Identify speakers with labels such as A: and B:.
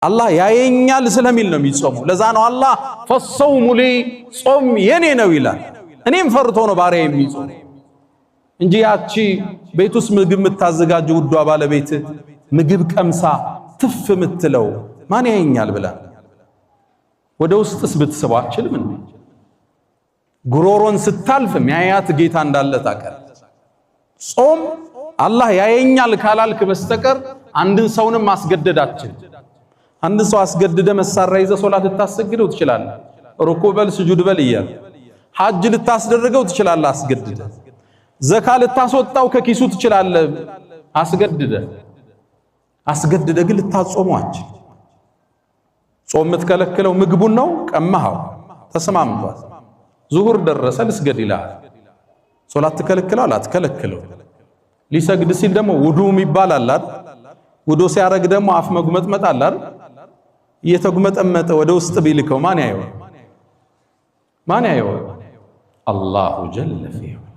A: አላህ ያየኛል ስለሚል ነው የሚጾመው። ለዛ ነው አላህ فالصوم لي ጾም የኔ ነው ይላል። እኔም ፈርቶ ነው ባሪያ የሚጾም እንጂ ያቺ ቤት ውስጥ ምግብ የምታዘጋጀው ውዷ ባለቤት ምግብ ቀምሳ ትፍ የምትለው ማን ያየኛል ብላ ወደ ውስጥስ ብትስበው አትችልም እንዴ? ጉሮሮን ስታልፍ ሚያያት ጌታ እንዳለ ታውቃለህ። ጾም አላህ ያየኛል ካላልክ በስተቀር አንድን ሰውንም ማስገደድ አትችልም። አንድን ሰው አስገድደ መሳሪያ ይዘህ ሶላት ልታሰግደው ትችላለህ። ሩኩ በል፣ ስጁድ በል እያለ ሐጅ ልታስደርገው ትችላለህ አስገድደ። ዘካ ልታስወጣው ከኪሱ ትችላለህ አስገድደ። አስገድደ ግን ልታጾመው አትችልም። ጾም የምትከለክለው ምግቡን ነው። ቀማኸው፣ ተስማምቷል። ዙሁር ደረሰ፣ ልስገድ ይልሃል። ሶላት ትከለክለዋል? አትከለክለው። ሊሰግድ ሲል ደግሞ ውዱ የሚባል አለ አይደል? ውዱ ሲያረግ ደግሞ አፍ መጉመጥመጥ አለ አይደል? እየተጉመጠመጠ ወደ ውስጥ ቢልከው ማን ያየዋል? ማን ያየዋል? الله جل في علاه።